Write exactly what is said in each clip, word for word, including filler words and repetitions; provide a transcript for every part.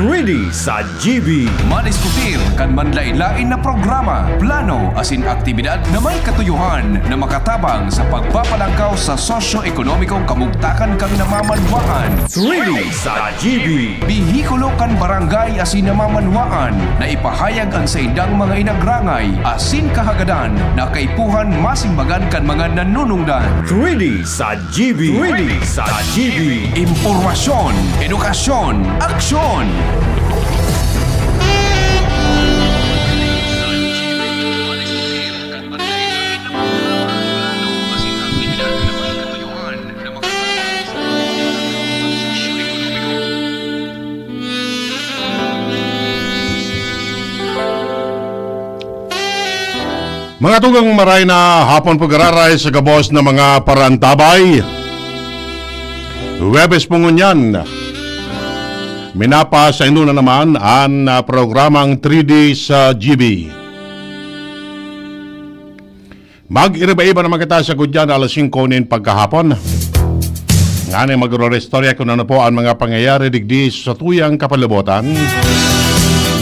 Ready sa G B. Madiskutir kan manlain-lain na programa, plano asin aktibidad na may katuyohan na makatabang sa pagpapalangkaw sa sosyo-ekonomikong kamugtakan kan namamanwaan. Ready sa G B. Bihikulo kan barangay asin namamanwaan na ipahayag an saindang mga inagrangay asin kahagadan na kaipuhan masimbagan kan mga nanunungdan. Ready sa G B. Ready sa G B. Impormasyon, edukasyon, aksyon. Mga tugang, maray na hapon, pag-araray sa gabos na mga parantabay. Huwebes po ngunyan, minapa sa inyo na naman an, ah, programang three D sa G B. Mag-iriba-iba naman kita sa gudyan alas singko nin pagkahapon. Ngani magro-restorya kung ano po ang mga pangyayari digdi sa tuyang kapalibutan,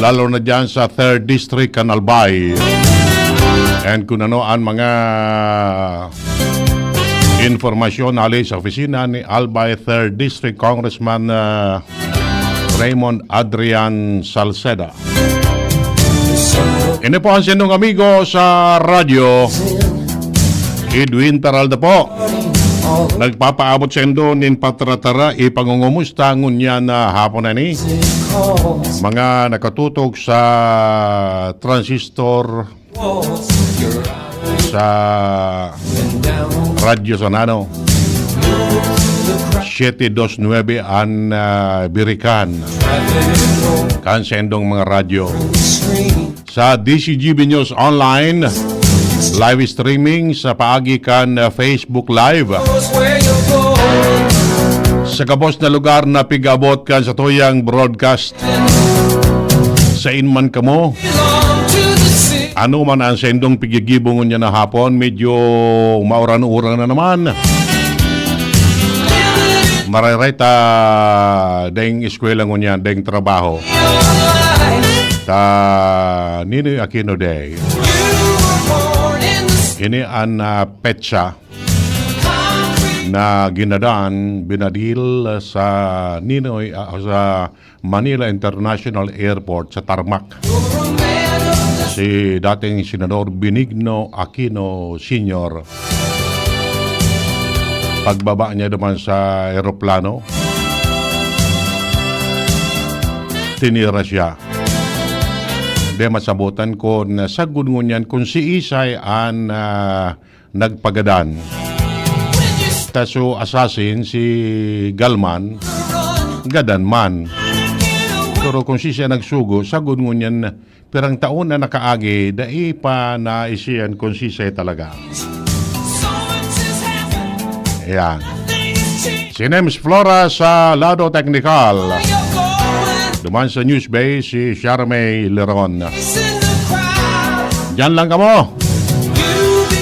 lalo na dyan sa third District kan Albay. And kung ano ang mga impormasyon hali sa opisina ni Albay third District Congressman, ah, Raymond Adrian Salceda. Ini po ang sindong amigo sa radyo, Edwin Peralta po. Nagpapaabot sa indo nin patratara, ipangungumusta ngunyan na hapon na ni mga nakatutok sa transistor sa Radyo Sanano. Siete dos nuebe an, ah, birikan kan sendong mga radyo. Sa D C G B News Online, live streaming sa paagi kan, ah, Facebook Live. Sa gabos na lugar na pig-abot kan satuyang broadcast, sain man kamo, ano man ang saindong piggigibo ngunyan na hapon, medyo mauran-uran na naman. Marayray ta daing eskwela ngunyan, daing trabaho. Ta Ninoy Aquino Day. Ini an, ah, petsa na ginadan, binadil sa Ninoy, ah, sa Manila International Airport sa tarmac. Si dating Senador Benigno Aquino Senior, pagbaba niya naman sa eroplano, tinira siya. Di masabutan ko na sagkod ngunyan kung siisay an, ah, nagpagadan. Ta so assassin, si Galman, gadan man. Pero kung siya nagsugo, sagkod ngunyan, pirang taon na nakaagi, dai pa naisihan kung siisay talaga. Ayan. Si Nems Flora sa lado teknikal. Duman sa News Bay, si Charmaine Leron. Diyan lang kamo.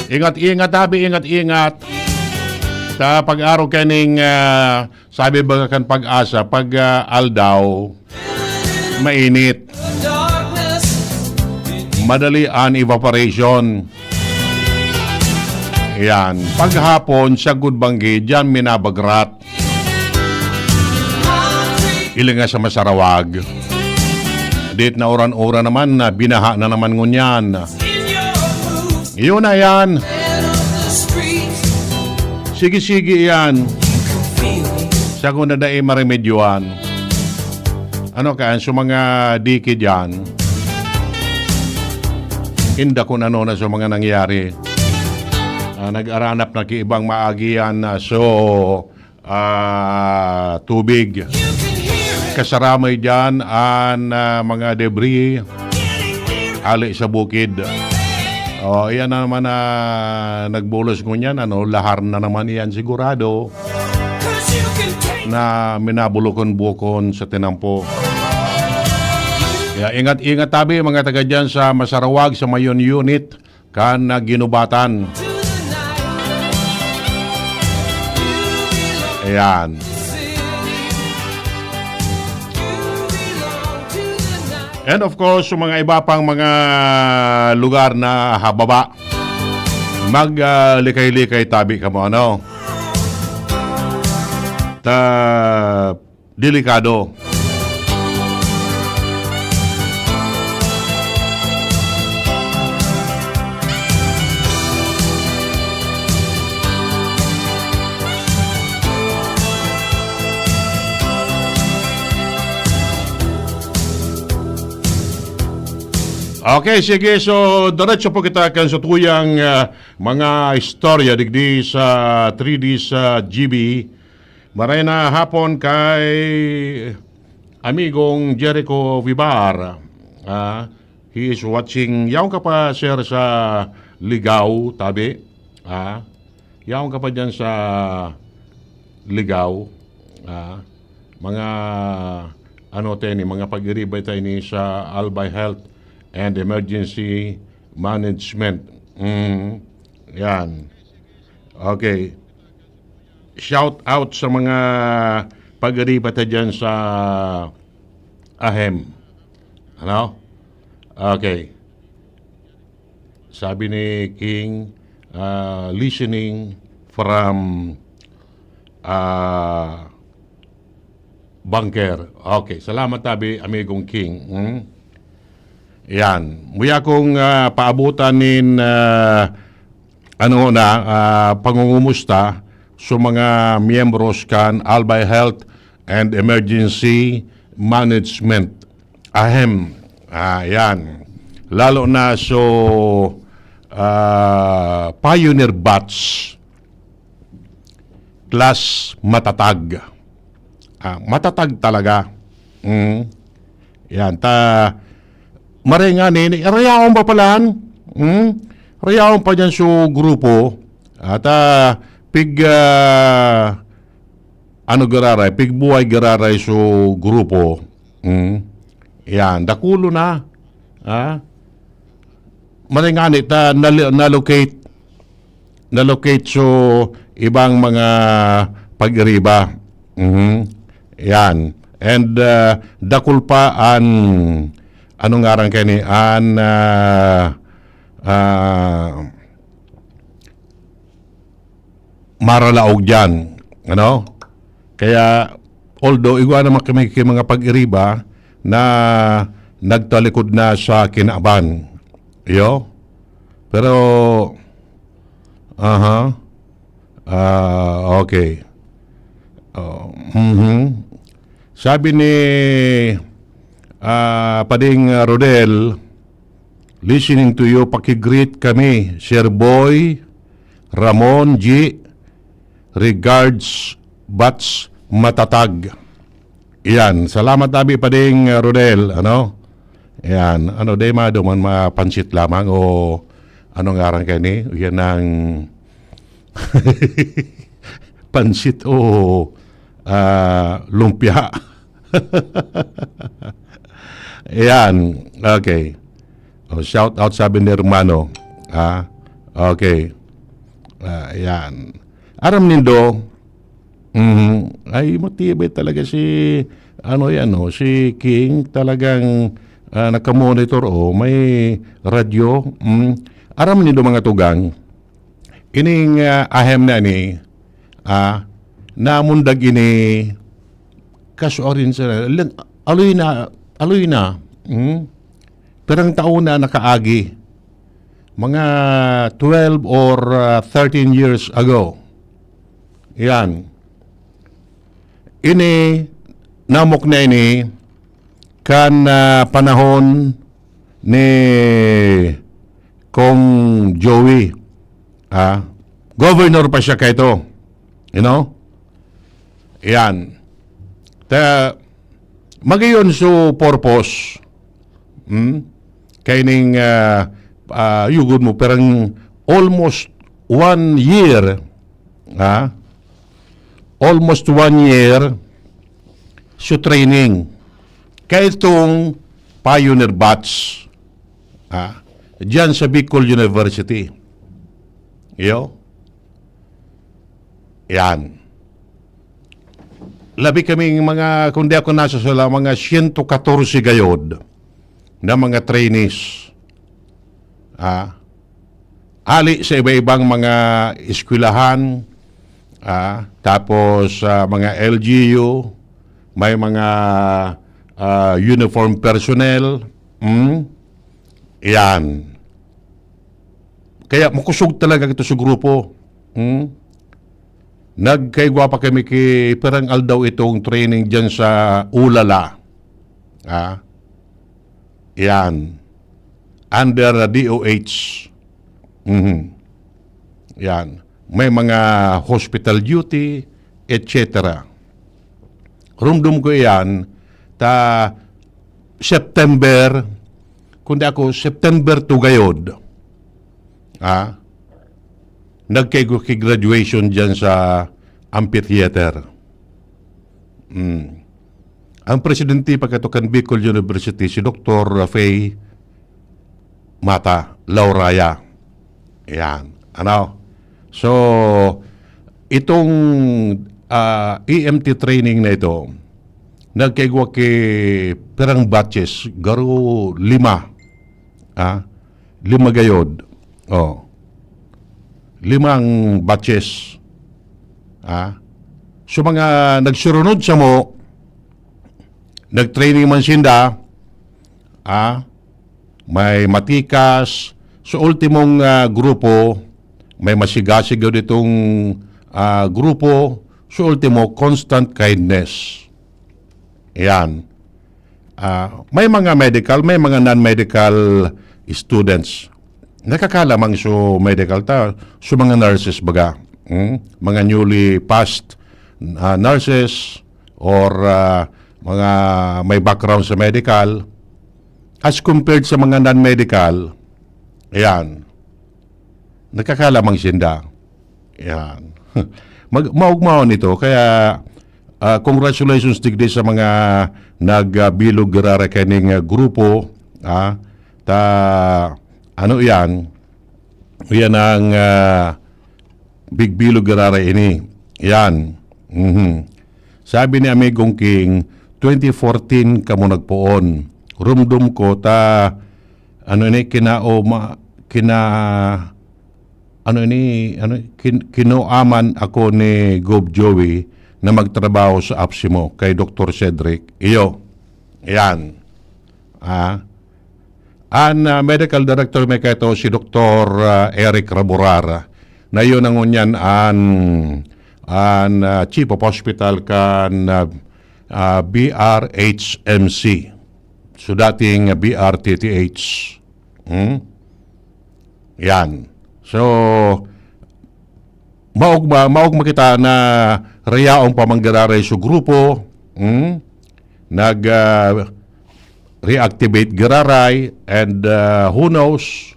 Ingat-ingat, tabi, ingat-ingat. Sa pag-araw kaning, ah, sabi ba kan Pag-asa, pag, ah, aldaw, mainit. Madali an evaporation. Ayan. Paghapon, sagkod banggi, diyan minabagrat. Ilinga sa Masarawag. Dit na uran-uran naman na binaha na naman ngunyan. Yun na yan. Sige-sige yan. Sagkod na dai maremedyoan. Ano ka, so mga diki diyan, inda kun ano na so mga nangyari. Ah, nag-aranap na ki ibang maagian na so, ah, tubig. Kasaramay diyan an, ah, mga debris ali sa bukid. Oh, iyan na naman na nagbulos ngunyan, ano, lahar na naman iyan sigurado na minabulokon-bukon sa tinampo. Kaya ingat-ingat tabi, mga taga dyan sa Masarawag, sa Mayon Unit, kan, ah, Ginubatan. Ayan. And of course, sa mga iba pang mga lugar na hababa, mag, ah, likay-likay tabi kamo, ano? Ta, delikado. Okay, sige. So, diretso po kita kan sa tuyang, ah, mga istorya digdi sa three D sa G B. Maray na hapon kay amigong Jericho Vivar. Ah, he is watching. Yaon ka pa, sir, sa Ligao, tabi? Ah, yaon ka pa dyan sa Ligao? Ah, mga ano tayo ni, mga pag-iriba tayo ni sa Albay Health and Emergency Management. Mm, yan. Okay. Shout out sa mga pag-iriba tayo dyan sa ahem. Ano? Okay. Sabi ni King, ah, listening from, ah, bunker. Okay, salamat tabi, amigong King. Hmm? Yan. Muya kong, ah, paabutan nin, ah, ano na, ah, pangungumusta sa mga miyembros kan Albay Health and Emergency Management. Ahem. Ah, yan. Lalo na so, ah, pioneer batch, class matatag. Ah, matatag talaga. Mm. Yan. Ta, maray nga ni, ni, rayaon pa palan. Mm. Rayaon pa dyan so grupo. At, ah, pig, ah, ano gararay, pigbuhay gararay so grupo. Mm. Yan, dakulo na. Ha? Maray nga ni, ta, nal-, na-locate, na-locate so ibang mga pag-iriba. Mhm. Yan. And, ah, dakul pa an, ano ngaran kaini, an, ah, ah, maralaog diyan, ano? Kaya, although igwa naman kami kay mga pag-iriba na nagtalikod na sa kinaban. Iyo? Pero, aha. Ah, okay. Oh, mhm. Sabi ni, ah, Pading, ah, Rodel, "Listening to you, paki-greet kami, Sir Boy, Ramon, G, regards, Bats Matatag." Iyan, salamat abi, Pading, ah, Rodel, ano? Iyan, ano, dai maduman, mapansit lamang o ano ngaran kaini? Iyan ang pansit o, ah, lumpia. Ayan. Okay. Oh, shout out sabi ni hermano. Ah, okay. Ah, ayan. Aram nindo, mhm, ay, matibay talaga si, ano yan, oh, si King. Talagang, ah, nakamonitor, oh, may radyo. Mm. Aram nindo, mga tugang, ining, ah, ahem na ni, ah, namundag ini, kasuarin sa, len-, aloy na, aloy na. Hmm? Pirang taon na nakaagi. Mga twelve or, ah, thirteen years ago. Yan. Ini, namok na ini, kan, ah, panahon ni Kong Joey. Ah, governor pa siya kaito. You know? Yan. Ta, magayon so purpose. Hmm? Kaining, ah, ah, yugod mo, pirang almost one year, ah, almost one year, so training. Kaitong pioneer batch, ah, diyan sa Bicol University. Iyo? Yan. Labi kaming mga, kung di ako nasasala, mga siyento katorse gayod. na mga trainees. Ah, ali sa iba-ibang mga eskwelahan, ah, tapos sa mga L G U, may mga, ah, uniform personnel. Hmm? Yan. Kaya makusog talaga ito sa grupo. Hmm? Nagkaigwa pa kami ki pirang aldaw itong training diyan sa Ulala. Ah? Yan. Under D O H. Mhm. Yan. May mga hospital duty, et cetera. Rumdom ko iyan, ta September, kundi ako, September two gayod, ah, nagkaigo ki graduation diyan sa amphitheater. Mm. Ang presidente pa kato kan Bicol University, si Doktor Faye Mata Lauraya. Yan. Ano? So, itong, ah, E M T training na ito, nagkaigwa ki pirang batches, garo lima. Ah, lima gayod. Oh. Limang batches. Ah. So, mga nagsurunod samo, nag-training man sinda, ah, may matikas. Sa ultimong, ah, grupo, may masigasig daw ditong, ah, grupo. Sa ultimo, constant kindness. Yan. Ah, may mga medical, may mga non-medical students. Nakakalamang so medical ta, so mga nurses baga. Hmm? Mga newly passed, ah, nurses or, ah, mga may background sa medical as compared sa mga non-medical. Ayan. Nakakalamang sinda. Yan. Mag-, maugmaon ito. Kaya, ah, congratulations digdi sa mga nagbilog giraray kaining, ah, grupo. Ah, ta, ano yan? Yan ang, ah, bigbilog giraray ini. Yan. Mhm. Sabi ni Amigong King, twenty fourteen kamo nagpoon. Rumdom ko ta, ano ini, kinaoma-, kina-, ano ini, ano, kin-, kinuaman ako ni Gob Joey na magtrabaho sa APSEMO kay Doktor Cedric. Iyo. Yan. Ah. An, ah, medical director mi kaito si Doktor, ah, Eric Raburara, na iyo na ngunyan an, an, ah, chief of hospital kan, ah, ah, B R H M C. So, dating, ah, B R T T H. Hmm? Yan. So, maogma, maogma kita na rayaon pa man giraray so grupo. Hmm? Nag, ah, reactivate giraray and, ah, who knows,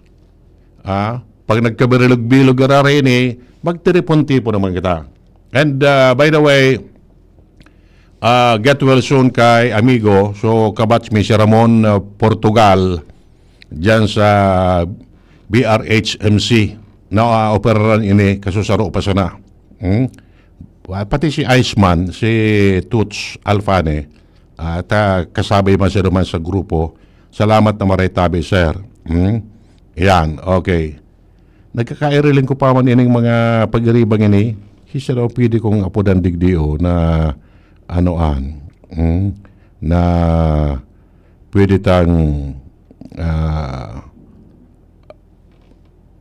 ah, pag nagkabilog-bilog giraray ini, magtiripon-tipon naman kita. And, ah, by the way, ah, get well soon kay amigo. So, kabatch mi si Ramon, ah, Portugal, diyan sa B R H M C. Naoperaran ini, kasusaro pa sana. Hmm? Pati si Iceman, si Toots Alfane, ah, ta-, kasabay man siya naman sa grupo. Salamat na maray tabi, sir. Hmm? Yan, okay. Nagkakairiling ko pa man ining mga pagiribang ini. Siya daw pwede kong apodan digdi, oh, na ano an, hmm? Na pwede tang, ah,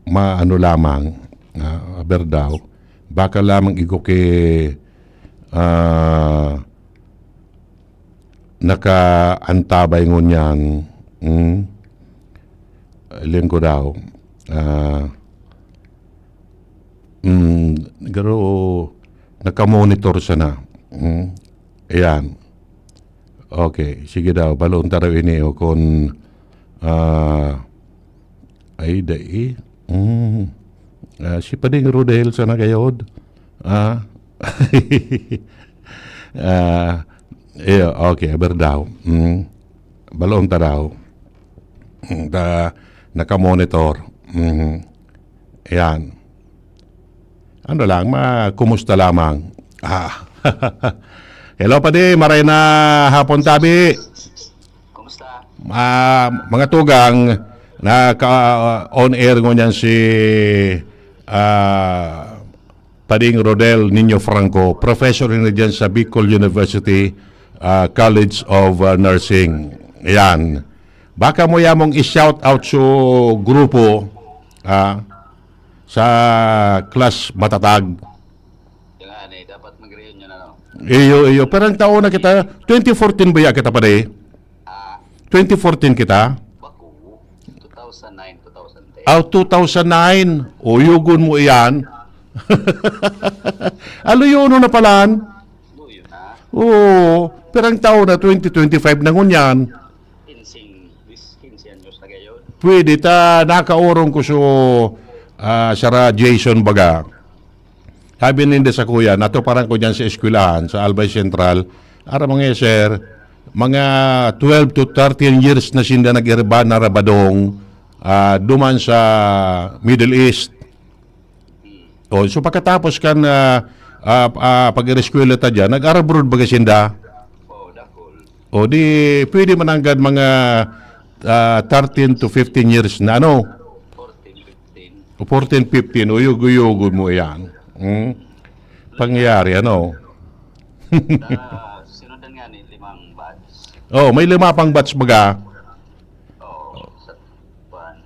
maano lamang, ah, aber daw. Baka lamang igo ki, ah, nakaantabay ngunyan, hmm? Iling ko daw. Ah, hmm, garo, nakamonitor sana. Hmm? Ayan. Okay, sige daw, baloon ta daw ini o kun, ah, ay, dai. Hmm. Ah, si Pading Rodel sana gayod. Ah. Ah, iyo, okay, aber daw. Hmm. Baloon ta daw. Hmm, ta, nakamonitor. Hmm. Ayan. Ano lang, ma-, kumusta lamang? Ah. Hello, Padi. Maray na hapon, tabi. Kumusta? Ah, mga tugang, naka-on air ngunyan si, ah, Pading Rodel Niño Franco, professor ini diyan sa Bicol University, ah, College of, ah, Nursing. Ayan. Baka mo yamong i-shout out sa grupo, ah, sa Class Matatag. Yung nga, ano eh, dapat mag-reunion, ano? Iyo, iyo. Pero ang taon na kita, twenty fourteen ba ya kita pa di? Ah, twenty fourteen kita? Bako, two thousand nine, two thousand ten. Ah, two thousand nine. O, yugon mo iyan. Aluyono na palan. Luyo na. Oo. Pero ang taon na twenty twenty-five na ngunyan. Kinsing, quince anyos na gayon. Pwede ta nakaurong ko so, ah, sara Jason baga. Sabi ninda sa kuya, natuparan ko dyan sa eskwelahan, sa Albay Central, "Ara mga sir, mga twelve to thirteen years na sinda nag-irba na rabadong, ah, duman sa Middle East." O, so pagkatapos kan, ah, ah, ah, pag-eskwela ta dyan, nag-abroad baga sinda? O, dakul. O, di, pwede man nanggad mga, ah, thirteen to fifteen years na, ano? Fourteen, fifteen. O, fourteen, fifteen, uyog-uyogod mo yan. Hmm? Pangyayari, ano? Ah, sinudan nga ni limang batch. Oh, may lima pang batch baga. Oo, sa, kuwan.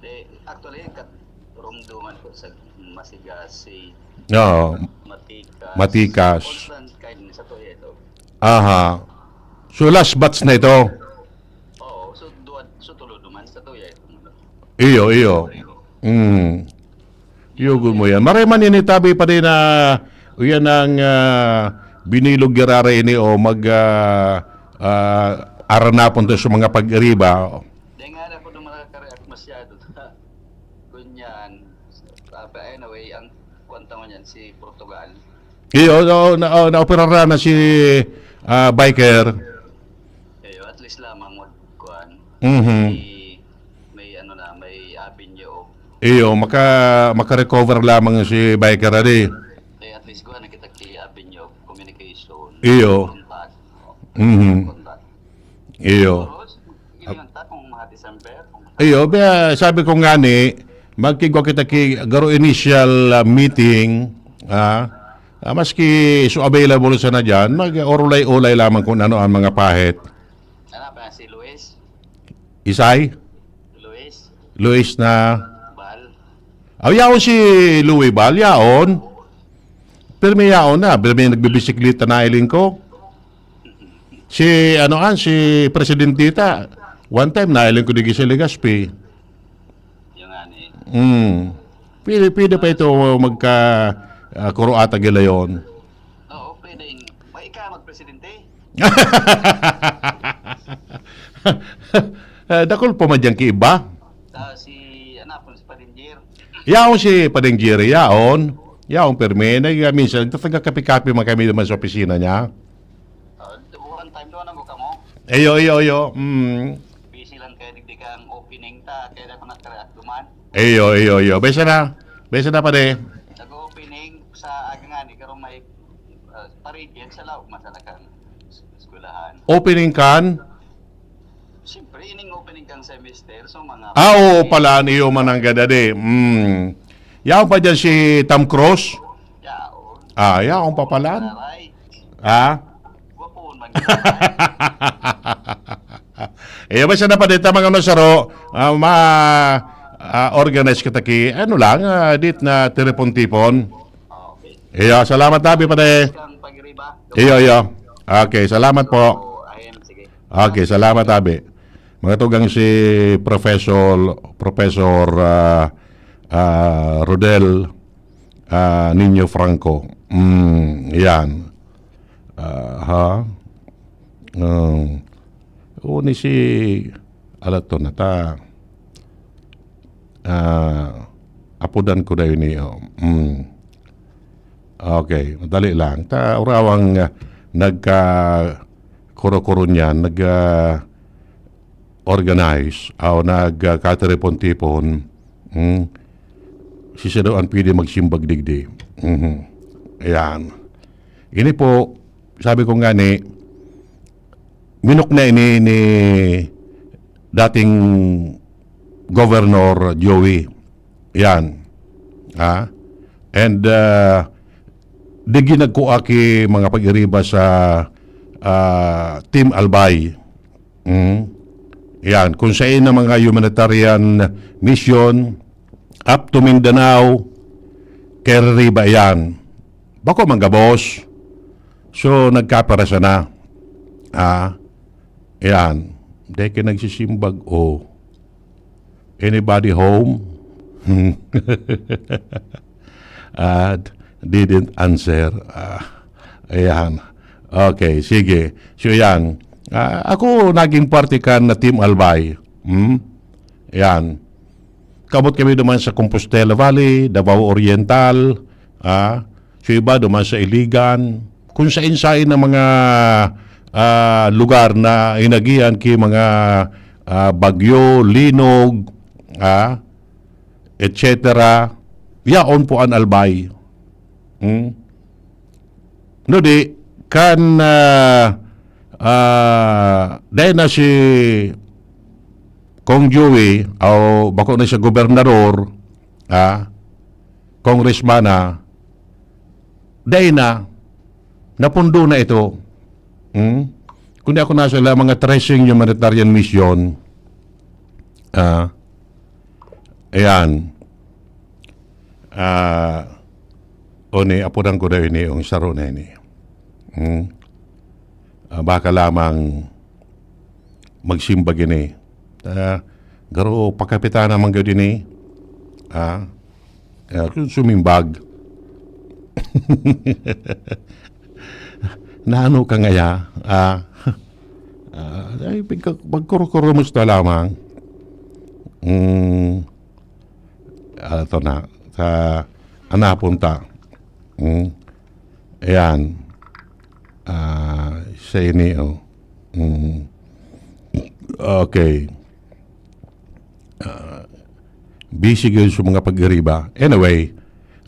Di, actually, kat-, rumduman ko sa Masigasig, Oo. Matikas. Matikas. Constant kayo sa tuya ito. Aha. So, last batch na ito? Oo, so, duwa, so, tulo naman sa tuya ito. Iyo, iyo. Mm. Yugon mo yan. Maray man ini tabi pa din na, yan ang, ah, binilog girara ini o mag, ah, ah, aranapon to sa mga pag-iriba. Dahil nga na po nung makakareact masyado. Kunyan, ah, but anyway, ang kwanta mo niyan, si Portugal. Iyo, na, na, naoperaran na si, ah, Biker. Iyo, at least lamang, mag-, kuwan. Mhm. May, may ano na, may avenue of Iyo, maka-, maka-recover lamang si Biker, adi. Eh, at least, kuwan, nakita ki avenue of communication. Iyo. Contact. Mhm. Contact. Iyo. So, yun ta kung mga December, kung Iyo, be, sabi ko nga ni, magkigwa kita ki garo initial, ah, meeting, ah, ah, maski so available sana dyan, mag-orulay-ulay lamang kung ano ang mga pahit. Ano pa si Luis? Isay? Luis? Luis na? Bal? Aw, yaon si Louis Bal, yaon. Pero may yaon na, pero may nagbibisikleta na iling ko. Si, ano an, si Presidentita, one time, nailing ko digi sa Legazpi. Yung nga ni. Hmm. Pwede, pwede pa ito magka, ah, kuroata gilayon. Oo, pwede. May ika magpresidente? Eh, dakul pa man dyan ki iba. Ah, si, ano, si Padinjir. Yaon si Padinjir, yaon. Yaon, permi. Nag-, minsan, nagtataga kape-kape man kami naman sa opisina niya. Ah, one time doon, ano ka mo? Iyo, iyo, iyo. Mm. Busy lang kaya digdi kang opening ta, kaya ako nagkaraat duman. Iyo, iyo, iyo. Besa na. Besa na, pare. Nag-opening sa aga nga ni, karong may, ah, parigyan sa laog, masala kang eskwelahan. Opening kan? Siyempre, ining opening kang semester, so mga Ah, oo pala, ano iyo man ang gadade. Mm. Yaon pa dyan si Tom Cruise? Yaon. Ah, yaon pa pala. Aray. Ah? Gwapo man. Eh, basta na pa dito, mga ano, saro, ah, ma-, ah, organize kita ki, ano lang, ah, dit na tiripon-tipon. Okay. Iya, salamat, Abi, pare. Kang pagriba. Iyo, iyo. Okay, salamat po. So, ayan, sige. Okay, salamat, Abi. Mga tugang si Professor, Professor, ah, ah, Rodel, ah, Niño Franco. Mm, yan. Ah, ha? Um, o ni si, ala to na ta. Ah, apodan ko na yun, eh, oh. Mm. Okay, madali lang. Ta, urawang, ah, nagka-kuro-kuro niyan, nag, ah, organize, o nagkatiripon-tipon, hmm, si Sir an pwede magsimbag digdi. Mhm. Ayan. Ini po, sabi ko nga ni, minok na ini ni dating Governor Joey. Yan. Ha? And, ah, di ginagkua ki mga pag-iriba sa, ah, Team Albay. Mm. Yan. Kung sa na mga humanitarian mission, up to Mindanao, kay Riba yan. Bako man gabos. So, nagkapara sana. Ah, yan. Dahil kayo nagsisimbag, oh. Anybody home? Ah, didn't answer. Ah, ayan. Okay, sige. So, yan. Ah, ako naging parte kan na Team Albay. Hmm? Yan. Kabot kami naman sa Compostela Valley, Davao Oriental, ah, so iba naman sa Iligan, kung sain-sain na mga, ah, lugar na inagihan ki mga, ah, bagyo, linog, ah, et cetera. Yaon po an Albay. Hmm? No di, kan, ah, ah, dahil na si Kong Joey, o bako na siya gobernador, ah, congressman na, dahil na, napundo na ito. Hmm? Kundi ako nasa la mga tracing humanitarian mission, ah, ayan. Ah, o ni, apunan ko na ini, yung saro na ini. Hmm? Ah, baka lamang magsimbag ini. Ah, garo, pakapitan naman gud ini. Ah, ah, kung sumimbag. Naano ka ngaya? Ah, ah, ay, pagka-, pagkuro-kurumusta lamang. Mm, ah, ito na. Sa, anapon ta. Mm. Ayan. Ah, sa ini, oh. Mm. Okay. Ah, busy gyud sa mga pag-iriba. Anyway,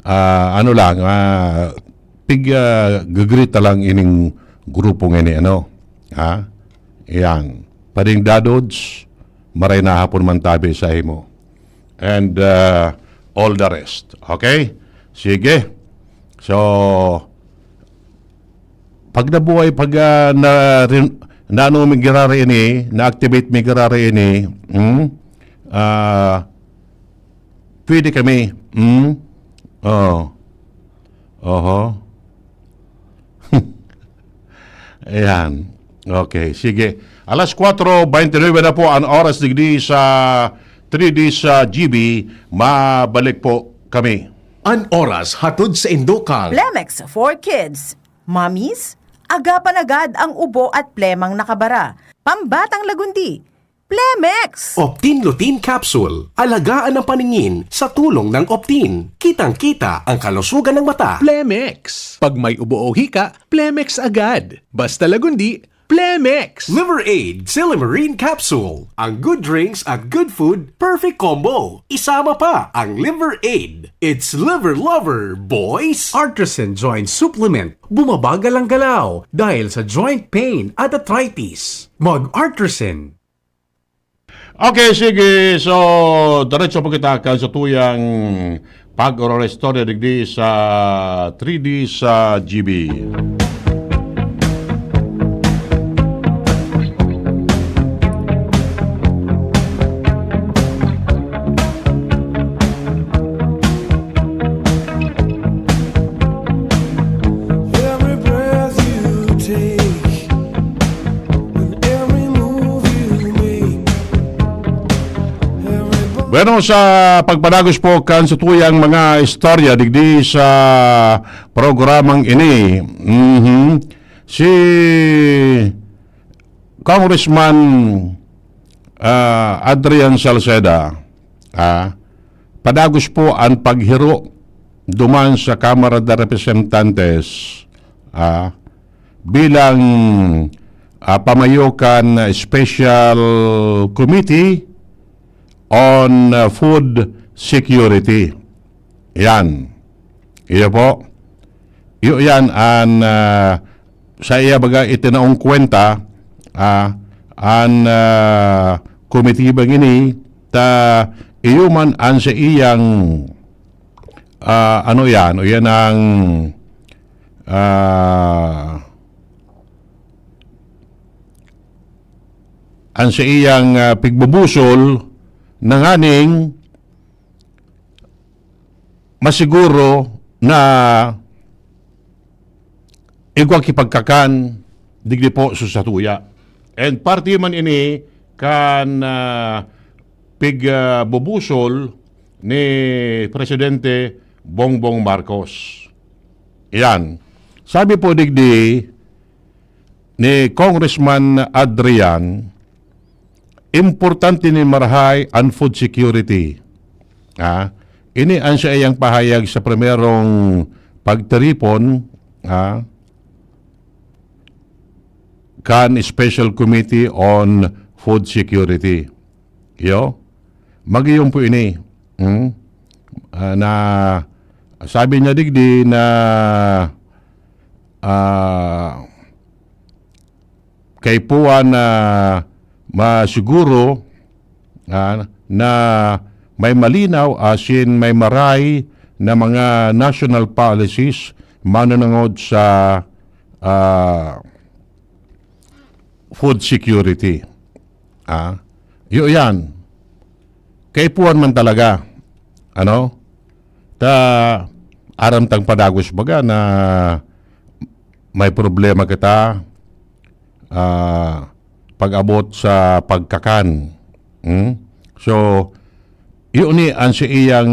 ah, ano lang, ah, pig, ah, gagreet ta lang ining grupo nga ini, ano? Ha? Yan. Pading Dadods, maray na hapon man tabi sa imo. And, ah, all the rest. Okay? Sige. So, pag nabuhay, pag, ah, na, rin, naano mi girari ini, na-activate mi girari ini, hmm? Ah, pwede kami, hmm? Oo. Oho. Ayan. Okay, sige. Alas kwatro beintinuebe na po ang oras digdi sa three D sa G B. Mabalik po kami. An oras hatod sa Indokang. Plemex for Kids. Mamis, agapan agad ang ubo at plemang nakabara. Pambatang lagundi, Plemex! Optin Lutein Capsule. Alagaan ang paningin sa tulong ng Optin. Kitang-kita ang kalusugan ng mata. Plemex. Pag may ubo o hika, Plemex agad. Basta lagundi, Plemex! Liver Aid Silymarin Capsule. Ang good drinks at good food, perfect combo. Isama pa ang Liver Aid. It's Liver Lover, boys! Artisan Joint Supplement. Bumabagal ang galaw dahil sa joint pain at arthritis. Mag-Artisan. Okay, sige. So, diretso po kita kan sa tuyang pag-oral istorya digdi sa three D sa G B. Every breath you take, and every move you make, every Bueno, sa pagpadagos po kan sa tuyang mga istorya digdi sa programang ini, mhm, si Congressman, ah, Adrian Salceda, ah, padagos po an paghiro duman sa Kamara de Representantes, ah, bilang, ah, pamayo kan Special Committee on, ah, Food Security. Yan. Iyo po. Iyo yan an, ah, sa iya baga itinaong kwenta, ah, an, ah, komitibang ini, ta iyo man an sa iyang, ah, ano yan, o yan ang, ah, an sa iyang, ah, pigbubusol na nganing masiguro na igwa ki pagkakan digdi po sa satuya. And parte man ini kan, ah, pig, ah, bubusol ni Presidente Bongbong Marcos. Yan. Sabi po digdi ni Congressman Adrian, importante ni marahay an food security. Ah, ini an saiyang pahayag sa primerong pagtiripon, ah, kan Special Committee on Food Security. Iyo, magiyong po ini. Hmm? Ah, na sabi niya digdi na, ah, kaipuhan na masiguro, ah, na may malinaw asin may maray na mga national policies mananangod sa, ah, food security. Ah, iyo yan. Kaipuhan man talaga. Ano? Ta, aram tang padagos baga na may problema kita, ah, pag-abot sa pagkakan. Hmm? So, iyo ni an sa iyang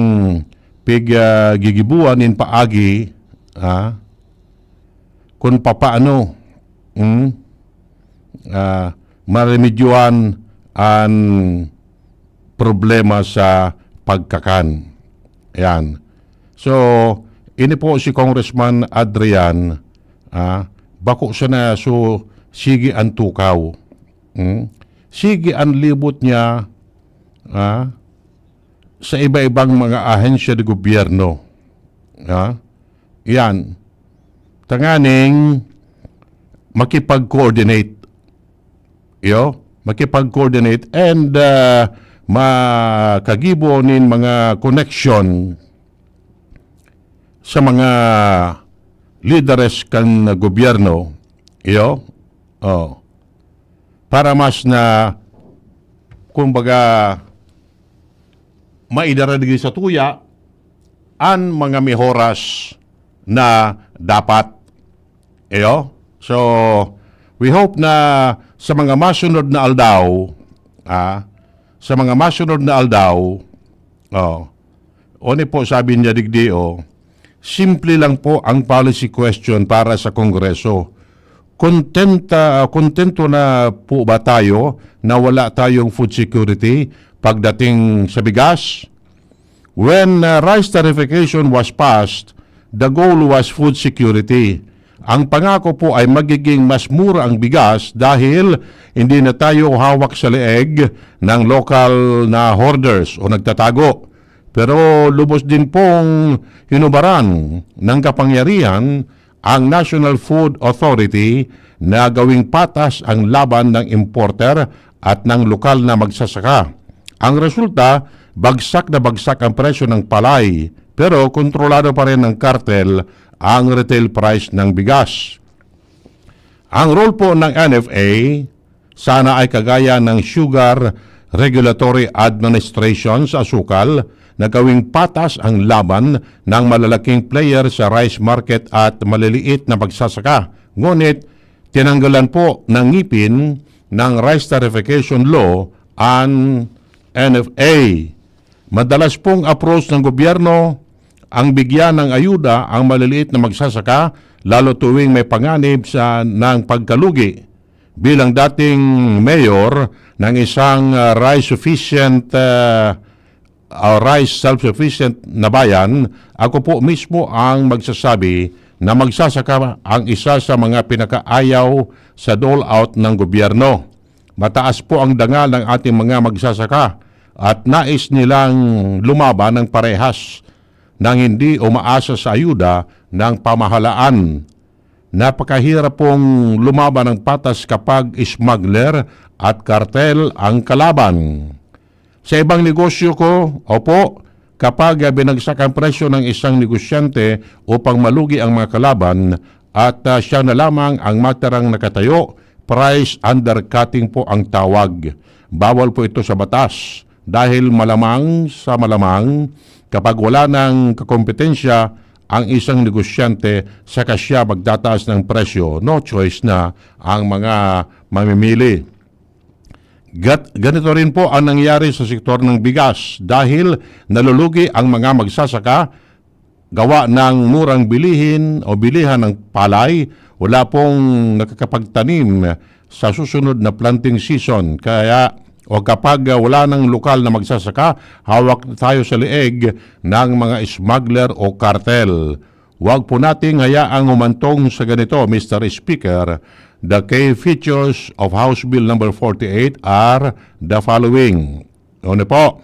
pig, ah, gigibuan nin paagi, ah, kun papaano, hmm, ah, maremedyohan an problema sa pagkakan. Ayan. So, ini po si Congressman Adrian, ah, bako sana, so, sige an tukaw. Hmm? Sige an libot niya, ah, sa iba-ibang mga ahensya de gobyerno. Ah, yan. Tanganing makipag-coordinate. Iyo, makipag-coordinate and, ah, makagibo nin mga connection sa mga lideres kan gobyerno. Iyo, oh. Para mas na, kumbaga, maidara digdi sa tuya an mga mehoras na dapat. Iyo? So, we hope na sa mga masunod na aldaw, ah, sa mga masunod na aldaw, oh, oni po sabi niya digdi, oh, simple lang po ang policy question para sa Kongreso. Kontenta, kontento na po ba tayo na wala tayong food security pagdating sa bigas? When, uh, rice tarification was passed, the goal was food security. Ang pangako po ay magiging mas mura ang bigas dahil hindi na tayo hawak sa leeg ng lokal na hoarders o nagtatago. Pero lubos din pong hinubaran ng kapangyarihan ang National Food Authority na gawing patas ang laban ng importer at ng lokal na magsasaka. Ang resulta, bagsak na bagsak ang presyo ng palay, pero kontrolado pa rin ng kartel ang retail price ng bigas. Ang role po ng N F A sana ay kagaya ng Sugar Regulatory Administration sa asukal na gawing patas ang laban ng malalaking player sa rice market at maliliit na magsasaka. Ngunit, tinanggalan po ng ngipin ng Rice Tarification Law an N F A. Madalas pong approach ng gobyerno ang bigyan ng ayuda ang maliliit na magsasaka, lalo tuwing may panganib sa, ng pagkalugi. Bilang dating mayor ng isang, ah, rice sufficient, ah, ah, rice self-sufficient na bayan, ako po mismo ang magsasabi na magsasaka ang isa sa mga pinakaayaw sa dole out ng gobyerno. Mataas po ang dangal ng ating mga magsasaka at nais nilang lumaban ng parehas nang hindi umaasa sa ayuda ng pamahalaan. Napakahirap pong lumaban ng patas kapag smuggler at kartel ang kalaban. Sa ibang negosyo ko, opo, kapag, ah, binagsak ang presyo ng isang negosyante upang malugi ang mga kalaban at, ah, siya na lamang ang matirang nakatayo, price undercutting po ang tawag. Bawal po ito sa batas dahil malamang sa malamang, kapag wala nang kakompetensya ang isang negosyante, saka siya magtataas ng presyo. No choice na ang mga mamimili. Gat-, ganito rin po ang nangyari sa sektor ng bigas dahil nalulugi ang mga magsasaka gawa ng murang bilihin o bilihan ng palay. Wala pong nakakapagtanim sa susunod na planting season. Kaya, o kapag, ah, wala ng lokal na magsasaka, hawak tayo sa leeg ng mga smuggler o kartel. Huwag po nating hayaang humantong sa ganito, Mister Speaker. The key features of House Bill number forty-eight are the following. Ano po?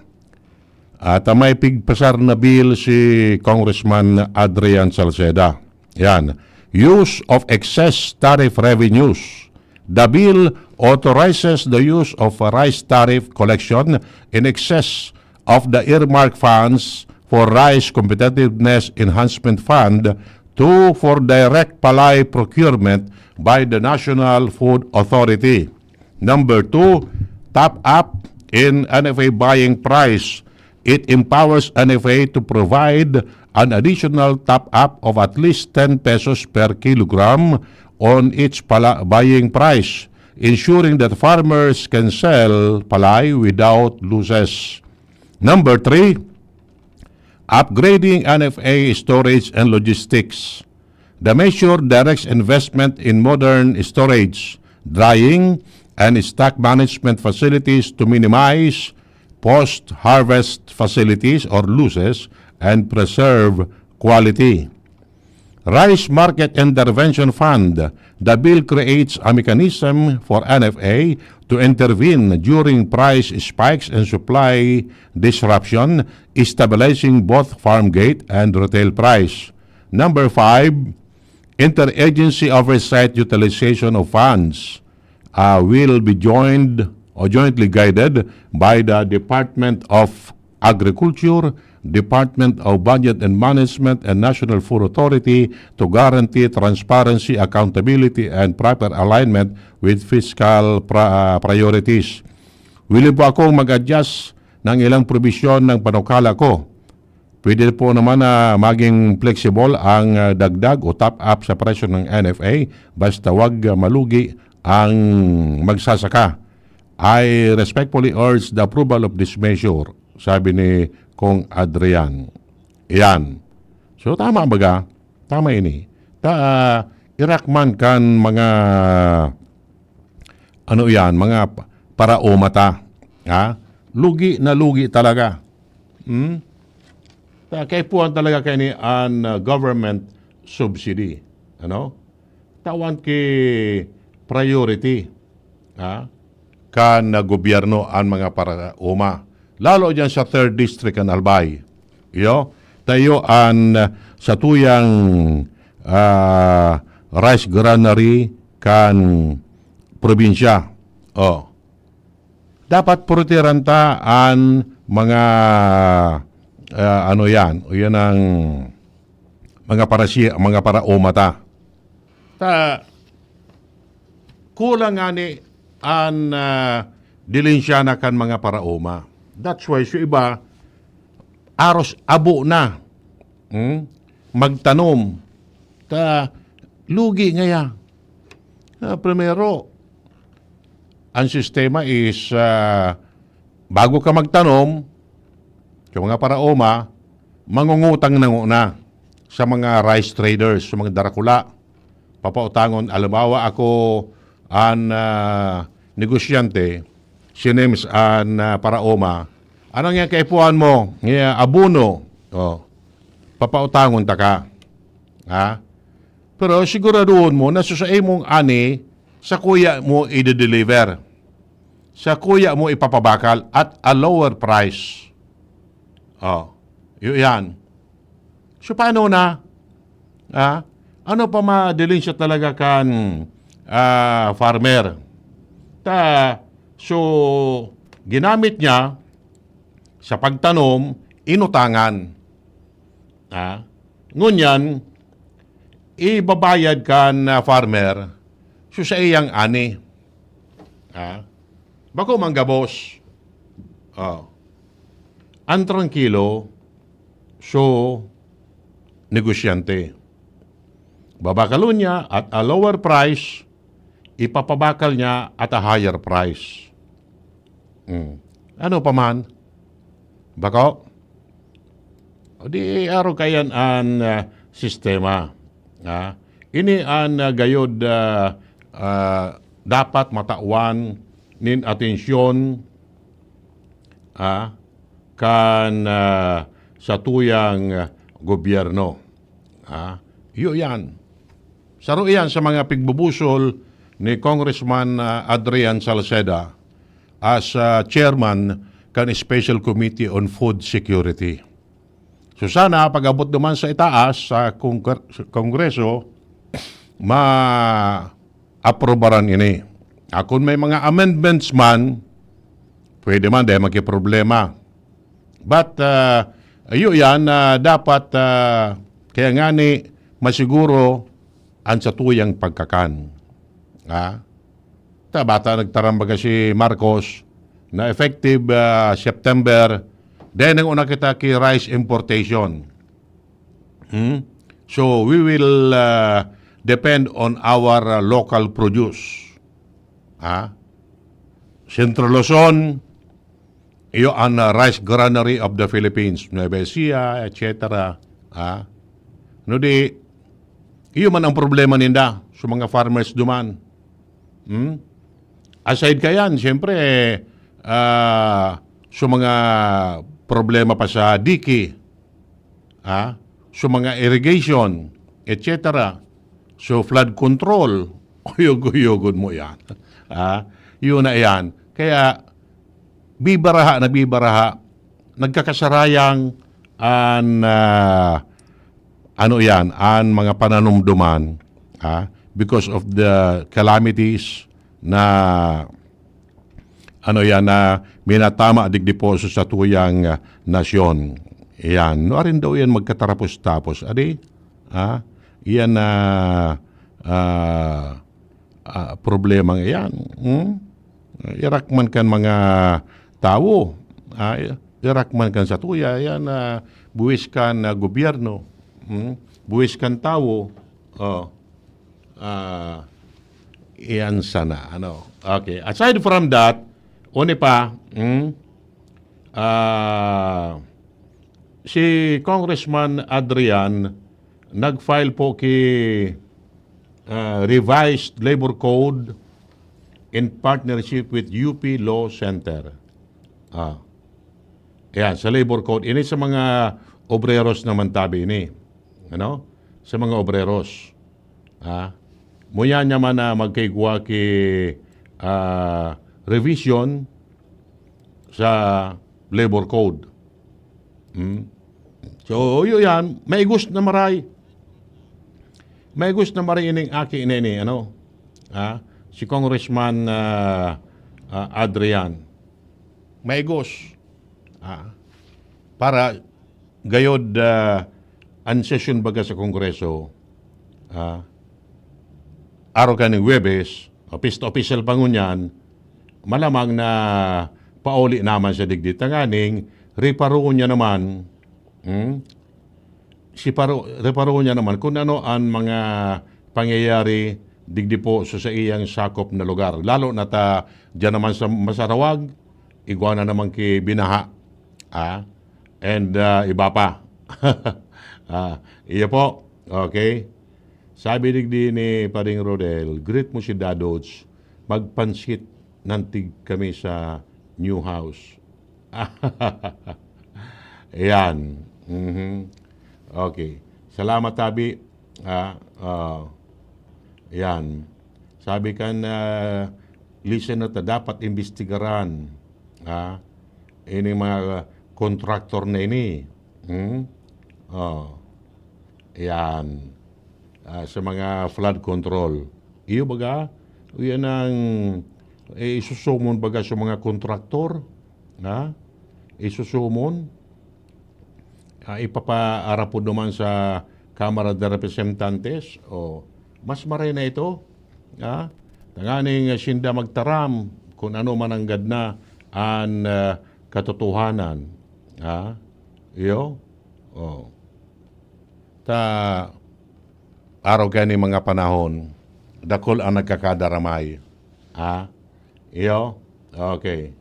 At, ah, may pigpasar na bill si Congressman Adrian Salceda. Yan. Use of excess tariff revenues. The bill authorizes the use of rice tariff collection in excess of the earmark funds for Rice Competitiveness Enhancement Fund to for direct palay procurement by the National Food Authority. Number two, top up in N F A buying price. It empowers N F A to provide an additional top up of at least ten pesos per kilogram on its pala-, buying price, ensuring that farmers can sell palay without losses. Number three, upgrading N F A storage and logistics. The measure directs investment in modern storage, drying, and stock management facilities to minimize post-harvest facilities or losses and preserve quality. Rice Market Intervention Fund. The bill creates a mechanism for N F A to intervene during price spikes and supply disruption, stabilizing both farm gate and retail price. Number five, interagency oversight utilization of funds, uh, will be joined or jointly guided by the Department of Agriculture, Department of Budget and Management, and National Food Authority to guarantee transparency, accountability, and proper alignment with fiscal pra-, uh, priorities. Willing po akong mag-adjust ng ilang probisyon ng panukala ko. Pwede po naman na maging flexible ang, ah, dagdag o top up sa presyo ng N F A, basta wag, ah, malugi ang magsasaka. "I respectfully urge the approval of this measure," sabi ni Kong Adrian. Yan. So, tama baga? Tama ini. Ta, ah, irak man kan mga, ano yan, mga pa-, paraoma ta. Ha? Lugi na lugi talaga. Hmm? Ta, kaipuhan talaga kaini an, ah, government subsidy. Ano? Tawan ki priority, ha? Kan, ah, gobyerno an mga paraoma. Lalo diyan sa third district kan Albay. Iyo, tayo an, ah, satuyang, ah, rice granary kan probinsya. Oh. Dapat purutiran ta an mga, ah, ano yan, o yan ang mga parasi-, mga paraoma ta. Ta, kulang ngani an, ah, dilensyana kan mga paraoma. That's why sa iba, aros abo na, hmm, magtanom. Ta, lugi ngaya. Ah, primero, ang sistema is, ah, bago ka magtanom, sa mga paraoma, mangungutang na nguna sa mga rice traders, sa mga darakula. Papautangon, halimbawa, ako an, ah, negosyante, si Nems an, ah, paraoma. Anong yan kaipuhan mo? Nga abono. Oh, papautangon ta ka. Ha? Pero siguraduhon mo na sa, sa imong ani, sa kuya mo i-deliver. Sa kuya mo ipapabakal at a lower price. Oh, yun yan. So, paano na? Ah, Ano pa madilin siya talaga kan, ah, farmer? Ta, so, ginamit niya sa pagtanom, inutangan. Ah, ngunyan, ibabayad kan, ah, farmer, so sa iyang ani. Ah, bako man gabos. Oh. Ang trangkilo, so, negosyante. Babakalon niya at a lower price, ipapabakal niya at a higher price. Hmm. Ano pa man? Bako? O di, arog kayan an, ah, sistema. Ah, ini an, ah, gayod, ah, ah, dapat matawan nin atensyon, ah, kan, ah, satuyang, ah, gobyerno. Ah, iyo yan. Saro iyan sa mga pigbubusol ni Congressman, ah, Adrian Salceda as, ah, chairman kan Special Committee on Food Security. So sana, pag-abot duman sa itaas, sa Kongre-, sa Kongreso, ma-aprobaran ini. Ah, kun may mga amendments man, pwede man, dahil magkiproblema. But, ah, iyo yan, ah, dapat, ah, kaya ngani, masiguro ang satuyang pagkakan. Ah? Ta, bata nagtaram baga si Marcos na effective, ah, September, then ang una kita ki rice importation. Hmm? So, we will, ah, depend on our, ah, local produce. Ha? Central Luzon, iyo an, ah, Rice Granary of the Philippines, Nueva Ecija, et cetera. Ha? No di, iyo man ang problema ninda sa mga farmers duman. Hmm? Aside kayan, siyempre, ah, sa mga problema pa sa diki, ah, sa mga irrigation, et cetera. So, flood control, uyog-uyogon mo yan. Ah, yun na yan. Kaya, bibaraha na bibaraha, nagkakasarayang an, ah, ano yan, an mga pananumduman, ah, because of the calamities na, ano yan, na minatama digdi po sa satuyang, ah, nasyon. Yan. No, arin daw yan magkatarapos-tapos. Adi? Ah, yan na, ah, ah, problema yan. Hmm? Irak man kan mga tawo. Ah, irak man kan satuya. Yan, ah, buwis kan, ah, gobyerno. Hmm? Buwis kan tawo. Oh. Ah, iyan sana, ano. Okay. Aside from that, uni pa, hmm, ah, si Congressman Adrian nag-file po ki, ah, Revised Labor Code in partnership with U P Law Center. Ah. Ayan, sa labor code. Ini sa mga obreros naman tabi ini. Ano? Sa mga obreros. Ah. Muya niya man na magkaigwa ki, ah, revision sa labor code. Hmm? So, yun yan. Maigos na maray. Maigos na maray ining aki ini, ano? Ah, si Congressman, ah, ah, Adrian. Maigos. Ah, para gayod, ah, an sesyon baga sa Kongreso, ah, araw kaning Huwebes, opis-, opisyal pa ngunyan, malamang na pauli naman sa digdi. Tanganing, reparoon niya naman, hmm? Si paro-, reparoon niya naman kung ano ang mga pangyayari digdi po sa, sa iyang sakop na lugar. Lalo na ta, diyan naman sa Masarawag, igwa na naman ki binaha. Ah? And, ah, iba pa. Ah, iyo po. Okay. Sabi digdi ni Paring Rodel, "Greet mo si Dadods, magpansit nantig kami sa new house." Ayan. Mhm. Okay. Salamat, Tabi. Ah, ah, yan. Sabi kan, ah, listener ta, dapat imbestigaran, ah, ining mga contractor na ini. Hmm? Oh. Yan. ah, sa mga flood control. Iyo baga, yan ang, eh, isusumon baga sa mga kontraktor, ha? Isusumon, ah, ipapaarapod naman sa Kamara de Representantes, o mas maray na ito, ha? Tanganing sinda magtaram kung ano man ang gad na an, ah, katotohanan, ha? Iyo? Oh. Ta araw kaya ni mga panahon, dakul ang nagkakadaramay. Ha? Iyo? Okay.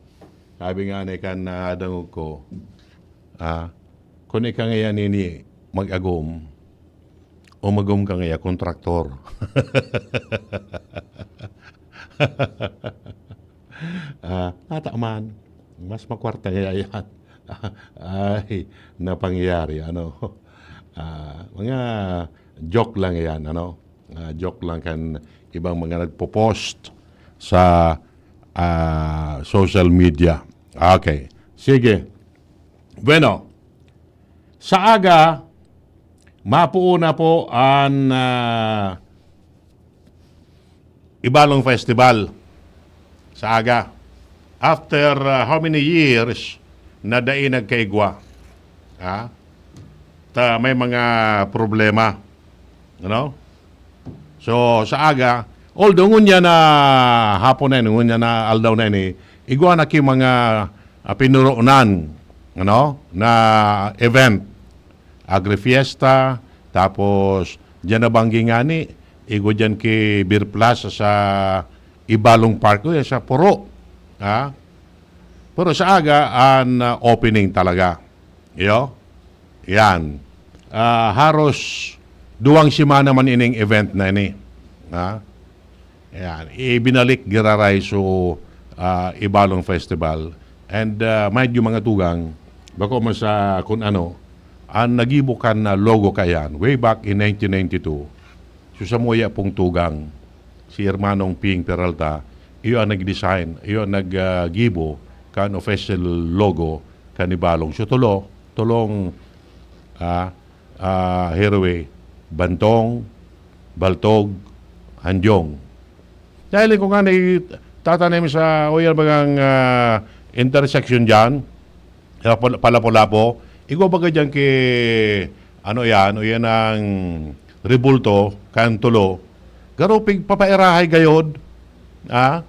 Sabi nga ni kan, ah, dangog ko, ah, "Kun ika ngaya nini mag-agom, umagom ka ngaya kontraktor." Ah, tataman. Mas makwarta ngaya yan. Ay, na pangyayari, ano. Ah, mga joke lang yan, ano. Ah, joke lang kan ibang mga nagpo-post sa, ah, social media. Okay. Sige. Bueno, sa aga, mapuo na po an, ah, Ibalong Festival. Sa aga. After, ah, how many years na dai nagkaigwa? Ha? Ta may mga problema. Ano? So, sa aga, although ngunyan na hapon na ini, ngunyan na aldaw na ini, igwa na ki mga, ah, pinuroonan, ano, na event. Agri-fiesta, tapos diyan nabanggi ngani, igwa diyan ki Beer Plaza sa Ibalong Park, o sa Puro. Ha? Pero sa aga, an, ah, opening talaga. Iyo? Yan. Ah, haros duwang semana man ining event na ini. Ha? Ayan, ibinalik giraray so, ah, Ibalong Festival. And, ah, mind you, mga tugang, bako man sa kun ano, ang nagibo kan, ah, logo kayan, way back in nineteen ninety-two, so samuya pong tugang, si Hermanong Ping Peralta, iyo ang nag-design, iyo ang nag, ah, gibo kan official logo kan Ibalong. So, tulo, tulong, ah, ah, highway, Bantong, Baltog, Handyong. Dahil kung nga naitatanim sa, o yan bagang, ah, intersection dyan, sa Pal-, Palapu-Lapu, igwa baga dyan ki, ano yan, o yan ang rebulto, kan tulo. Garo pig papairahay gayod, ah,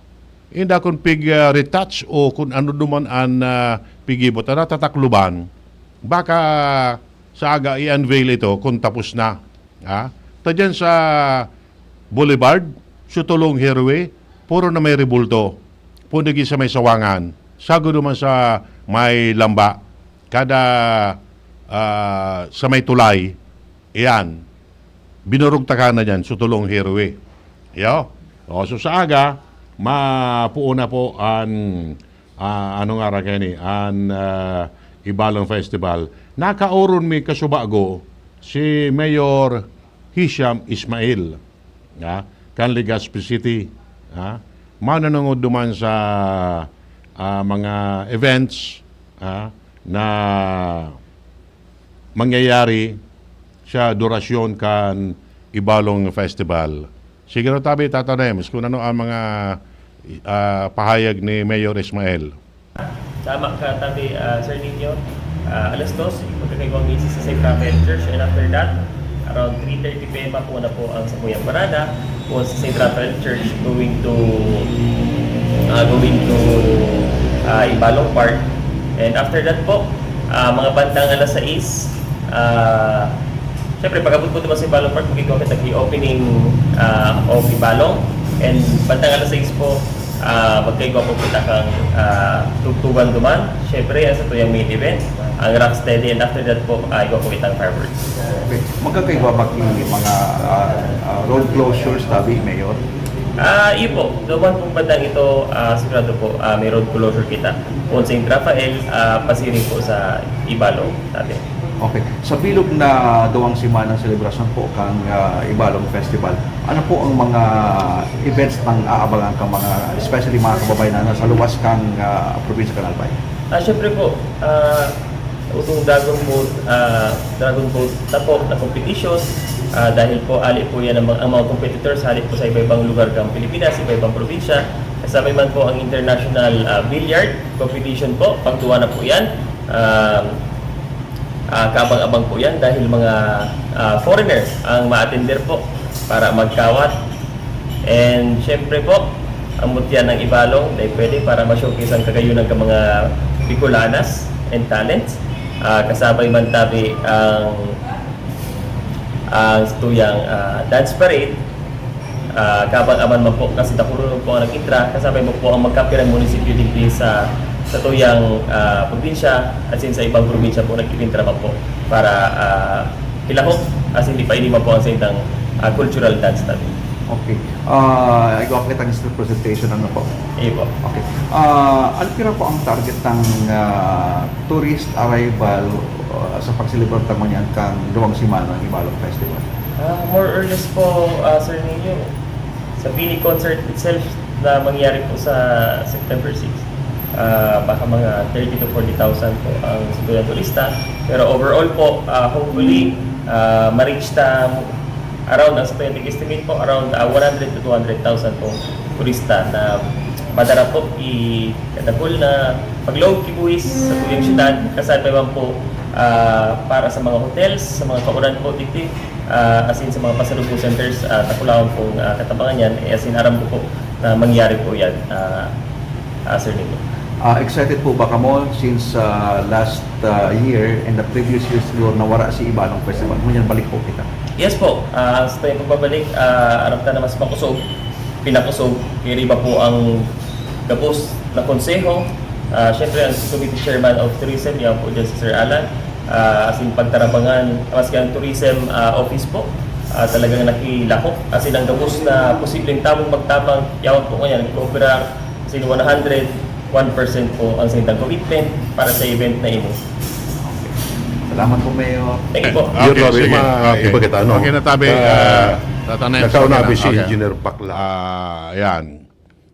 inda kun pig, ah, retouch o kun ano duman an, ah, pigibot, an natatakloban. Baka sa aga i-unveil ito kung tapos na. Ha? Ta dyan sa Boulevard, sa Tulong Highway, puro na may rebulto. Punigi sa may Sawangan, sagod naman sa may Lamba. Kada, ah, sa may tulay, iyan, binurugtakan na dyan, sa Tulong Highway. Yo? O, so sa aga, mapuo na po an, ah, ano nga ra kaini, an, ah, Ibalong Festival. Nakaoron mi kasubago si Mayor Hisham Ismail, ha, kan Legazpi City, ha. Mananungod duman sa, ah, mga events, ha, na mangyayari sa durasyon kan Ibalong Festival. Sige raw tabi, Tata Nems, kung ano ang mga, ah, pahayag ni Mayor Ismael. Tama ka, tabi, ah, Sir Nino. Ah, alas dos, magkakaibang misis sa Saint Raphael Church, and after that, around three thirty p m po na po ang samuyang parada po sa Saint Raphael Church going to, ah, going to, ah, Ibalong Park. And after that po, ah, mga bandang alas sais, ah, siyempre, pag-abot po naman sa Ibalong Park, magiging kami tag-opening, ah, of Ibalong. And bandang alas sais po, ah, magkaigwa po kita kang, ah, tugtugan duman. Siyempre, ang sa tuyang main event, ang Rock Steady. And after that po, ah, igwa po kitang fireworks. Okay. Magkakaigwa ba ki mga, ah, ah, road closures, tabi, Mayor? Ah, iyo po. Duman pong bandang ito, ah, sigurado po, ah, may road closure kita. Kung Saint Raphael, ah, pasiring po sa Ibalong, tabi. Okay. Sa bilog na duwang semanang selebrasyon po kang, ah, Ibalong Festival, ano po ang mga events na aabangan kang mga, especially mga kababayan na nasa luwas kang, ah, probinsya kan Albay? Ah, syempre po, ah, Itong Dragon Boat, ah, Dragon Boat na po na competition, ah, dahil po ali po yan ang mga, ang mga competitors, hali po sa iba-ibang lugar ng Pilipinas, iba-ibang probinsya. Kasabay man po ang international, ah, billiard competition po, pagduwa na po yan. Um, ah, kaabang-abang po yan dahil mga, ah, foreigner ang ma-attender po para magkawat. And syempre po, ang mutya ng Ibalong dahil pwede para ma-showcase ang kagayunan ng mga Bicolanas and talents. Ah, kasabay man tabi ang, ang tuyang, ah, dance parade. Ah, kabang aman man po, kasi takulo po ang nag-intra, kasabay mo po ang magkapirang munisipyo digdi sa, sa tuyang, ah, probinsya, at sin sa ibang probinsya po nag-intra man po para, ah, hilahok, as in, di pa ini man po ang saindang, ah, cultural dance natin. Okay. Ah, igwa pa kitang history presentation, ano po? Iyo po. Okay. Ah, ano pira po ang target ng, ah, tourist arrival, ah, sa pagselebrar ta ngunyan kan duwang semana ng Ibalong Festival? Ah, more or less po, ah, Sir Nino, sa Bini concert itself na mangyayari po sa September six, ah, baka mga thirty to forty thousand po ang situyang turista. Pero overall po, ah, hopefully, ah, ma-reach ta around, ang situyang estimate po, around, ah, one hundred to two hundred thousand pong turista na madara po i kadakul na pagloob ki buhis sa tuyang syudad, kasabay man po, ah, para sa mga hotels, sa mga kauran po, digdi, ah, as in sa mga pasalubong centers, ah, takulawan pong, ah, katabangan yan, eh, as in aram ko po na mangyari po yan, ah, ah, Sir Nino. Ah, excited po ba kamo since, ah, last, ah, year and the previous years siguro nawara si Ibalong Festival? Ngunyan balik po kita. Yes po. Ah, sa tuyang pagbabalik, ah, aram ta na mas makusog, pinakusog, kaya iba po ang gabos na konseho. Ah, syempre, ang Committee Chairman of Tourism, yan po dyan si Sir Alan. Ah, as in, pagtarabangan, maski ang tourism, ah, office po, ah, talagang nakilahok. As in, ang gabos na posibleng tamang magtabang, yaon po ngayon, nag-oopera, as in, one hundred one percent po ang saindang commitment para sa event na ini. Salamat po, Mayor. Thank you po. Okay, Yun, sige. Rosie, ma-, Okay. iba kita, ano? Okay na tabi, Ka-, ah, Tata Nens, nagkaunabi okay na. si Okay. Engineer Pakla. Ah, yan.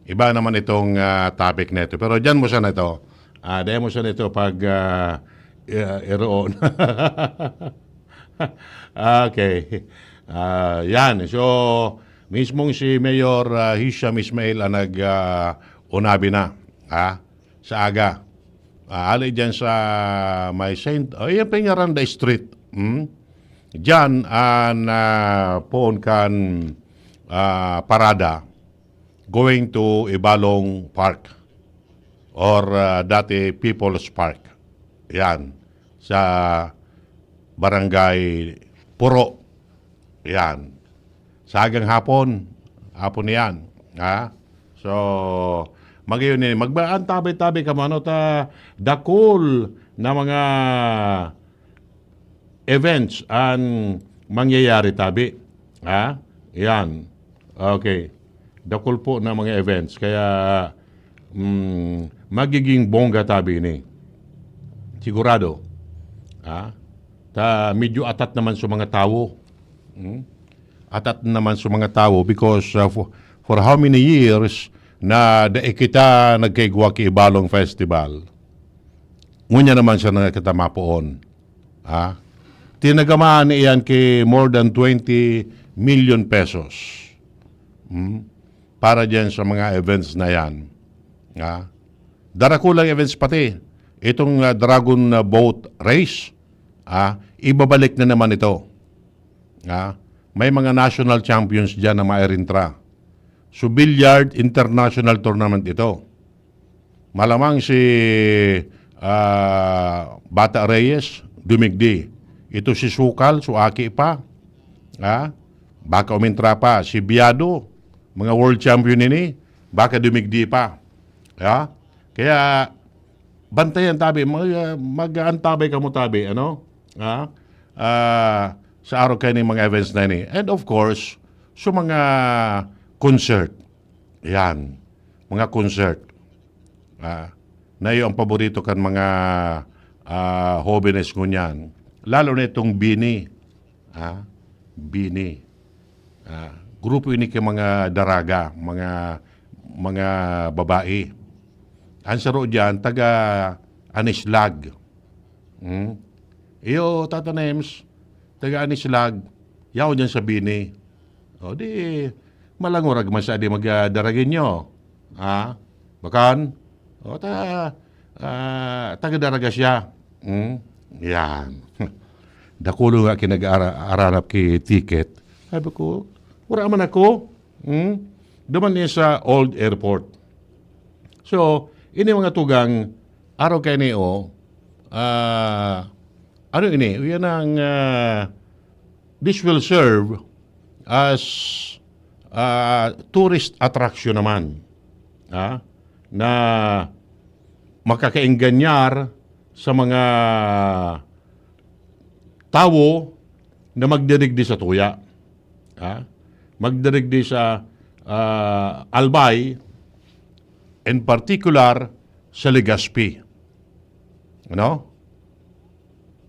Iba naman itong, ah, topic na ito. Pero dyan mo siya na ito. Ah, dahil mo siya na ito pag, ah, i-, iroon. Okay. Ah, yan. So, mismong si Mayor, ah, Hisham Ismail ang nag, ah, unabi na, ha? Sa aga. Ah, ali dyan sa may Saint, oh, yan pa yung Aranda Street. Hmm? Dyan, ah, na poon kan, ah, parada going to Ibalong Park or, ah, dati People's Park. Yan. Sa Barangay Puro. Yan. Sa agang hapon, hapon na yan. Ha? So, magayon ni, magba-, ang tabi-tabi ka, mano, ta dakul na mga events ang mangyayari tabi. Ha? Yan. Okay. Dakul po na mga events. Kaya, mm, magiging bongga tabi ni. Sigurado. Ha? Ta, medyo atat naman sa mga tawo. Hmm? Atat naman sa mga tawo because, uh, for, for how many years na dai kita nagkaigwa ki Ibalong Festival. Ngunyan naman siya nagkatama poon. Ha? Tinagamaan iyan ki more than twenty million pesos. Hmm? Para diyan sa mga events na yan. Ha? Darakulang events pati. Itong, ah, Dragon, ah, Boat Race, ah, ibabalik na naman ito. Ah, may mga national champions diyan na mairintra. So, billiard international tournament ito. Malamang si, ah, Bata Reyes, dumigdi. Ito si Sukal, so aki pa. Ah, baka umintra pa. Si Biado, mga world champion ini, baka dumigdi pa. Ah, kaya, bantayan tabi, mag-, mag-aantabay kamo tabi, ano? Ha? Ah, sa araw kayo ng mga events na ini. And of course, sa mga concert. Yan. Mga concert. Ah, na iyo ang paborito kan mga, ah, hobenes ngunyan. Lalo na itong Bini. Ha? Bini. Ah, grupo ini kay mga daraga, mga, mga babae. Ang saro diyan, taga Anislag. Hmm? Iyo, Tata Nems, taga Anislag, yaon dyan sa Bini. O di, malangurag man sa di magdaraginyo. Ha? Bakan? O ta, ah, taga Daraga siya. Hmm? Yan. Dakulo nga kinag-aranap ki ticket. Sabi ko, wala man ako. Hmm? Duman niya sa old airport. So, ini mga tugang, araw kay ni, oh, ah, ano ini? Yan ang, ah, this will serve as, ah, tourist attraction naman. Ah, na makakaingganyar sa mga tawo na magdirigdi sa tuya. Ah, magdirigdi sa, ah, Albay, in particular, sa Legazpi. Ano?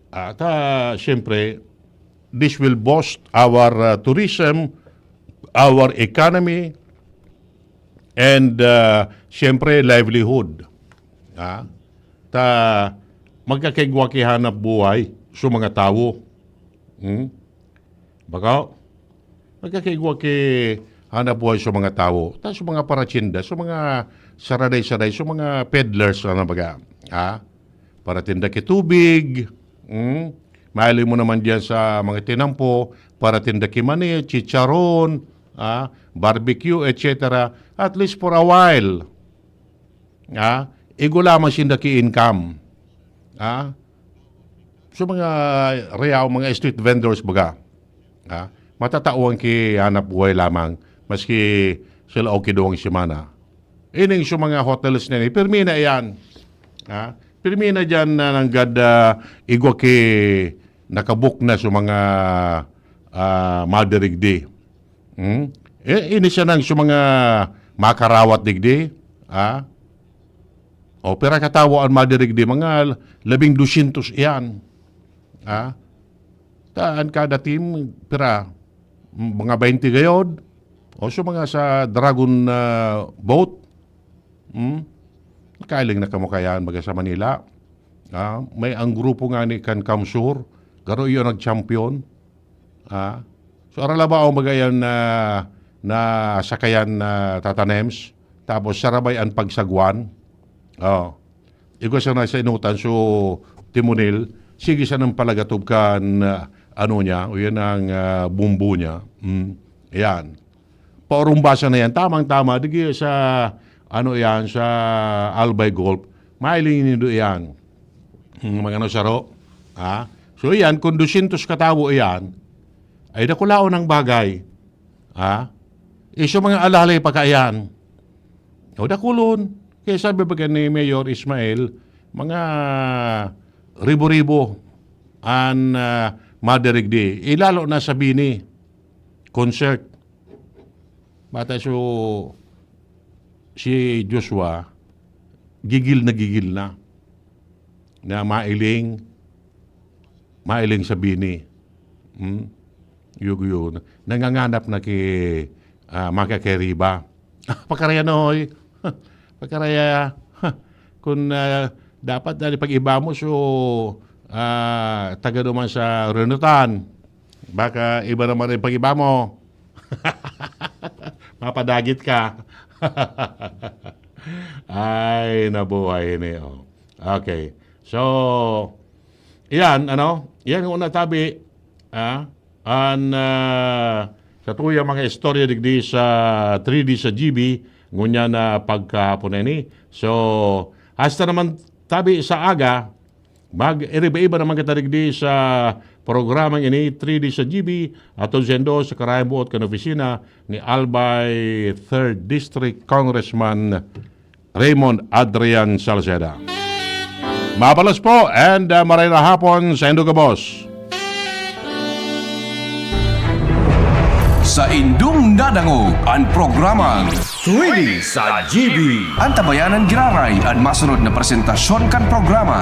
At, ah, siyempre, this will boost our, ah, tourism, our economy, and, ah, siyempre, livelihood. Ah, ta, magkakaigwa ki hanap buhay sa mga tawo. Hmm? Baka, magkakaigwa ki hanap buhay sa mga tawo. Ta sa mga paratsinda, sa mga saraday-saray, sa mga peddlers, ano baga, ha? Paratinda ki tubig, hmm? Mahiling mo naman diyan sa mga tinampo, paratinda ki mani, chicharon, ah, barbecue, et cetera. At least for a while, ah, igwa lamang sinda ki income. Ah, so mga reyaw, mga street vendors baga, ah, matatawan ki hanap buhay lamang, maski sila okay duwang semana. Ining sa mga hotels na ni, pirmi na iyan. Ah, pirmi na diyan na nanggad, ah, igwa ki nakabook na sa mga, ah, madirigdi. Hmm? Eh, ini siya nang sa mga makarawat digdi, ah? O, pira katawo an madirigdi? Mga labing dosyentos iyan. Ah? Ta, an kada team, pira? Mga baynte gayod. O, so mga sa Dragon, ah, boat. Hmm? Kailing na kamo kayan, baga sa Manila. Ah, may ang grupo nga ni kan Kamsur, garo iyo nag-champion. Ah, so, aralabaon baga yan na, na sakayan na tatanems, tapos sarabay an pagsagwan. Oh. Igwa siya na sa inutan, so, timunil, sige siya ng palagatob kan, ah, ano niya, o yan ang, ah, bumbo niya. Mm. Ayan. Paurumbasan na yan. Tamang-tama, digi sa, ano yan, sa Albay Golf. Mailing nindo yan. Hmm, mga ano, saro. Ha? So, yan, kung dosyentos katawo yan, ay dakulaon ang bagay. Ha? Iso mga alalay pa kaiyan. O dakulon. Kaya sabi ba ni Mayor Ismael, mga ribo-ribo an, ah, madirigdi. Ilalo na sa Bini. Concert. Bata so, si Joshua, gigil na gigil na, na mailing, mailing sa Bini. Hmm? Yugo yun. Nanganganap na ki, ah, Maka Keriba. Pakaraya na, hoy. Pakaraya. Kun, ah, dapat na pag-iba mo, so, ah, taga naman sa Renutan. Baka iba naman ang pag-iba mo. Mapadagit ka. Ay, nabuhay ni, oh. Okay. So, iyan, ano? Iyan ang una tabi, ah, an, ah, sa tuyang mga istorya digdi sa three D sa G B, ngunyan na pagkahapon na ini. So, hasta naman tabi sa aga, mag-iriba-iba naman kita digdi sa programang ini, three D sa G B, aton sendo sa karayan buot kan opisina ni Albay third District Congressman Raymond Adrian Salceda. Mabalos po and, ah, maray na hapon sa indo gabos. Sa indong nadangog an programang three D sa G B. Antabayanan giraray an masunod na presentasyon kan programa.